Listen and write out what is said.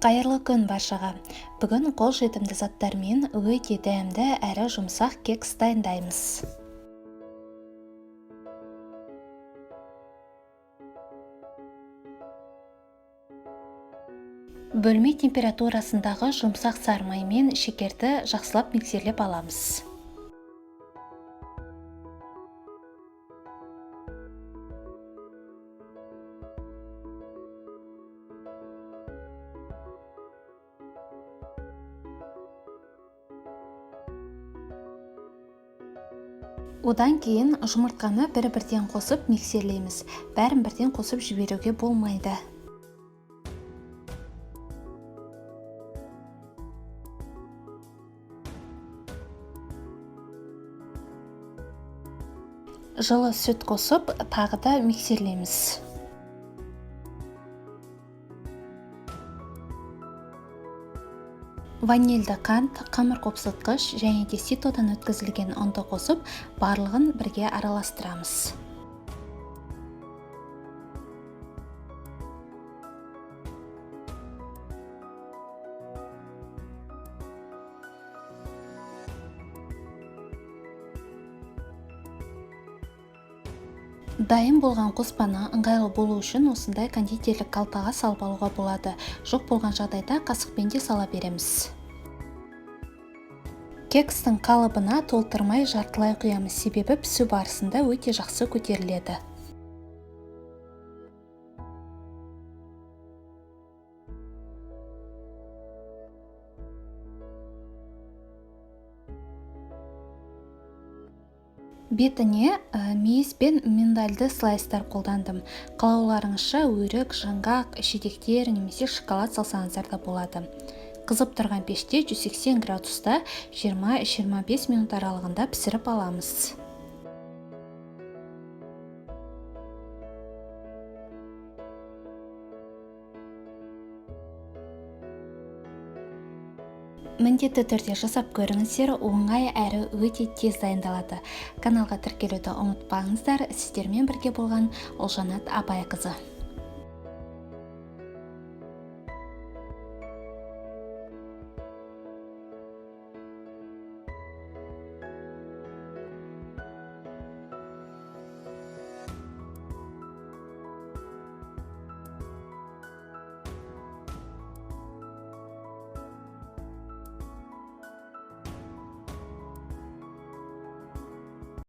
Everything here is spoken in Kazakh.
Қайырлы күн баршаға. Бүгін қолжетімді заттармен өте дәмді әрі жұмсақ кекс дайындаймыз. Бөлме температурасындағы жұмсақ сары май мен шекерді жақсылап миксерлеп аламыз. Одан кейін жұмыртқаны бір-бірден қосып миксерлейміз. Бәрін бірден қосып жіберуге болмайды. Жылы сүт қосып, тағы да миксерлейміз. Ванильді қант, қамыр қопсытқыш және де ситодан өткізілген ұнды қосып, барлығын бірге араластырамыз. Дайын болған қоспаны ыңғайлы болу үшін осындай кондитерлік қалтаға салып алуға болады. Жоқ болған жағдайда қасықпен де сала береміз. Кекстің қалыбына толтырмай жартылай құямыз, себебі пісу барысында өте жақсы көтеріледі. Бетіне мейіз бен миндальды слайстар қолдандым. Қалауларыңызша өрік, жаңғақ, шидектер немесе шоколад салсаңыздар да болады. Қызып тұрған пеште 180 градуста 20-25 минут аралығында пісіріп аламыз. Міндетті түрде жасап көріңіздер, оңай әрі өте тез дайындалады. Каналға тіркелуді ұмытпаңыздар. Сіздермен бірге болған Ұлжанат Абайқызы.